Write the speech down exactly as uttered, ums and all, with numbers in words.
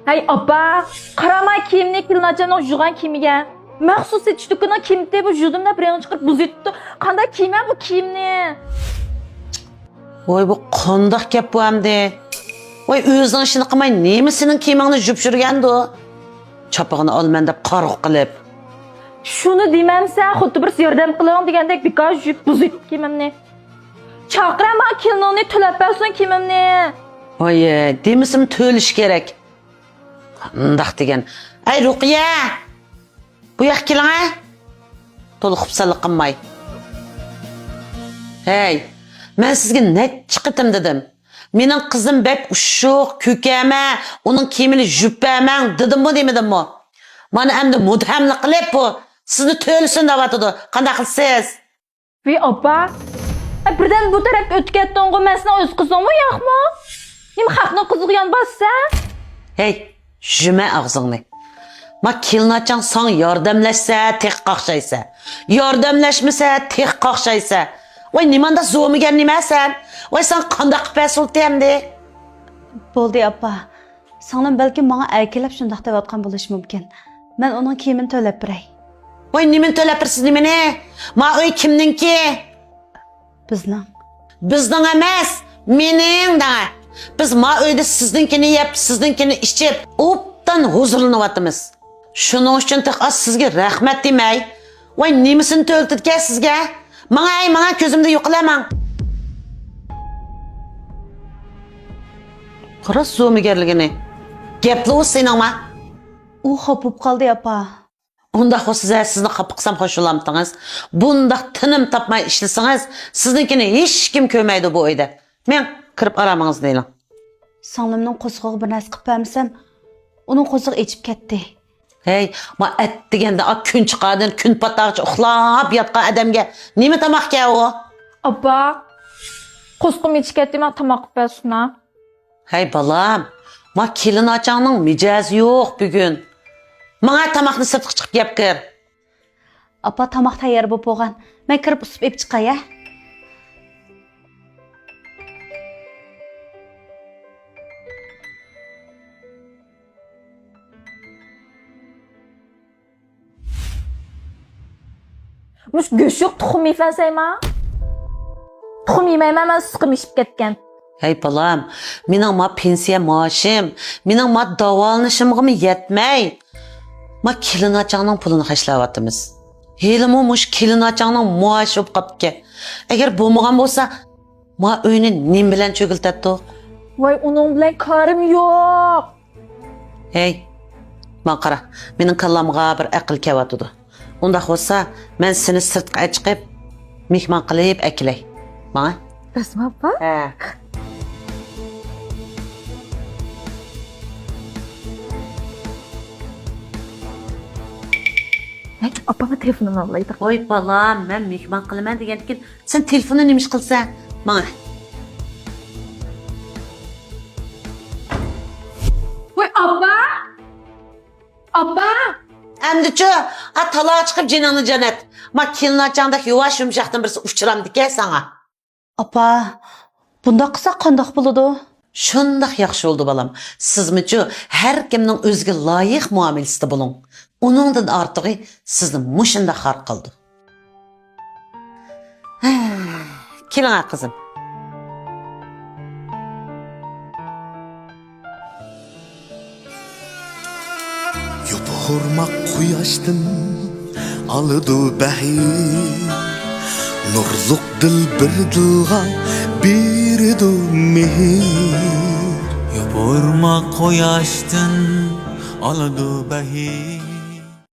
ھەي ئاپا، قارا ما كىيىمنى، كېلىنئاچامنىڭ يۇغان كىيىمىگە. مەخسۇس سېتىش دۇكىنىنىڭ كىيىمى بۇ، يۇدۇم دەپ رەڭ چىقىرىپ بۇزۇۋېتىپتۇ. قانداق كىيىمەن بۇ كىيىمنى؟ ۋاي، بۇ قانداق گەپ بۇ ئەمدى؟ ۋاي، ئۆزۈڭ ئىشىنى قىلماي نېمە سېنىڭ كىيىمىڭنى يۇيۇپ يۈرگەندۇ؟ چاپىقىنى ئالىمەن دەپ قارىغۇ قىلىپ. شۇنى دېمەمسەن، خۇددى بىرسى ياردەم قىلىڭ دېگەندەك بىكار يۇيۇپ بۇزۇۋېتىپ كىيىمىمنى. چاقىرە ما كېلىنىڭنى، تۆلەپ بەرسۇن كىيىمىمنى. ۋاي، دېمىسىمۇ تۆلىشى كېرەك. قانداق دېگەن؟ ئەي رۇقىيە! بۇ ياققا كېلىڭە! تولا خۇپسەنلىك قىلماي. ھەي، مەن سىزگە نەچچە قېتىم دېدىم. مېنىڭ قىزىم بەك ئۇششۇق، كۆكەمە، ئۇنىڭ كىيىمىنى يۇيۇپ بەرمەڭ دېدىممۇ، دېمىدىممۇ؟ مانا ئەمدى مۇتھەملىك قىلىپ بۇ سىزنى تۆلىسۇن دەۋاتىدۇ. قانداق قىلىسىز؟ ۋى ئاپا، ئە، بىردەم بۇ تەرەپكە ئۆتۈپ كەتتىڭغۇ، مەن سېنىڭ ئۆز قىزىڭمۇ ياقمۇ؟ نېمە خەقنىڭ قىزىغا يان باسىسەن؟ ھەي، يۇمە ئاغزىڭنى. ما كېلىنئاچاڭ ساڭا ياردەملەشسە تېخى قاقشايسەن، ياردەملەشمىسە تېخى قاقشايسەن. ۋاي نېمانداق زومىگەر نېمە سەن؟ ۋاي ساڭا قانداق قىلىپ بەرسۇلتى ئەمدى؟ بولدى ئاپا، سىڭلىم بەلكىم ماڭا ئەركىلەپ شۇنداق دەۋاتقان بولۇشى مۇمكىن. مەن ئۇنىڭ كىيىمىنى تۆلەپ بېرەي. ۋاي نېمىنى تۆلەپ بېرىسىز نېمىنى؟ ما ئۆي كىمنىڭكى؟ بىزنىڭ. بىزنىڭ ئەمەس، مېنىڭ دەڭە. بىز ما ئۆيدە سىزنىڭكىنى يەپ، سىزنىڭكىنى ئىچىپ، ئوبدان ھۇزۇرلىنىۋاتىمىز. شۇنىڭ ئۈچۈن تېخى ئاز سىزگە رەھمەت دېمەي. ۋاي نېمىسىنى تۆلىتىدىكەن سىزگە؟ ماڭا، ھەي، ماڭا، كۆزۈمدىن يوقىلە ماڭ. قارا زومىگەرلىكىنى. گەپلا ئۇ سېنىڭما؟ ئۇ خاپا بولۇپ قالدى، ئاپا. ئۇنداق بولسا، سىزنى خاپا قىلسام خوش بولامتىڭىز؟ بۇنداق تىنىم تاپماي ئىشلىسىڭىز، سىزنىڭكىنى ھېچكىم كۆرمەيدۇ بۇ ئۆيدە. مېڭ، كىرىپ ئارامىڭىزنى ئېلىڭ. سىڭلىمنىڭ قورسىقىغا بىر نەرسە قىلىپ بەرمىسەم، ئۇنىڭ قورسىقى ئېچىپ كەتتى. ھەي، ما ئەتىگەندە ئا كۈن چىقاردىن كۈن پاتارغىچە ئۇخلاپ ياتقان ئادەمگە نېمە تاماقكەن ئۇ؟ ئاپا، قورسىقىم ئېچىپ كەتتى، ماڭا تاماق قىلىپ بەرسۇنا. ھەي بالام، ما كېلىنئاچاڭنىڭ مىجەزى يوق بۈگۈن. ماڭا تاماقنى سىرتقا چىقىپ يەپ كىر. ئاپا، تاماق تەييار بولۇپ بولغان. مەن كىرىپ ئۇسۇپ ئېلىپ چىقاي، ھە؟ مۇشۇ گۆش يوق تۇخۇم يېسەن سەيما؟ تۇخۇم يېمەيمەن مەن، سۇقۇم ئېشىپ كەتكەن. ھەي بالام، مېنىڭ ما پېنسىيە مائاشىم، مېنىڭ ما داۋالىنىشىمغىمۇ يەتمەي، ما كېلىنئاچاڭنىڭ پۇلىنى خەجلەۋاتىمىز. ھېلىمۇ مۇشۇ كېلىنئاچاڭنىڭ مائاشى بولۇپ قاپتىكەن. ئەگەر بولمىغان بولسا، ما ئۆينى نېمە بىلەن چۆگۈلتەتتۇق؟ ۋاي، ئۇنىڭ بىلەن كارىم يوق. ھەي، ماڭا قارا، مېنىڭ كاللامغا بىر ئەقىل كەۋاتىدۇ. ئۇنداق بولسا، مەن سېنى سىرتقا ئەچىقىپ، مېھمان قىلىپ ئەكېلەي. ماڭا. راستمۇ، ئاپا؟ ھە. ھەي، ئاپاڭغا تېلېفونۇمنى ئالايدۇ. ۋاي بالام، مەن مېھمان قىلىمەن دېگەندىكىن، سەن تېلېفوننى نېمە ئىش قىلىسەن؟ ماڭا. ۋاي، ئاپا! ئاپا! ئەمدىچۇ، ئا، تالاغا چىقىپ جېنىڭنى جان ئەت. ما كېلىنئاچاڭدەك يۇۋاش يۇمشاقتىن بىرسى ئۇچرامدىكەن ساڭا. ئاپا، بۇنداق قىلساق قانداق بولىدۇ؟ شۇنداق ياخشى بولىدۇ، بالام. سىزمۇچۇ، ھەر كىمنىڭ ئۆزىگە لايىق مۇئامىلىسىدە بولۇڭ. ئۇنىڭدىن ئارتۇقى سىزنى مۇشۇنداق خار قىلىدۇ. ھە، كېلىڭە، قىزىم. يوپۇرماق قۇياشتىن ئالىدۇ بەھىر، نۇرلۇق دىلبىر دىلغا بېرىدۇ مېھىر. يوپۇرماق قۇياشتىن ئالىدۇ بەھىر.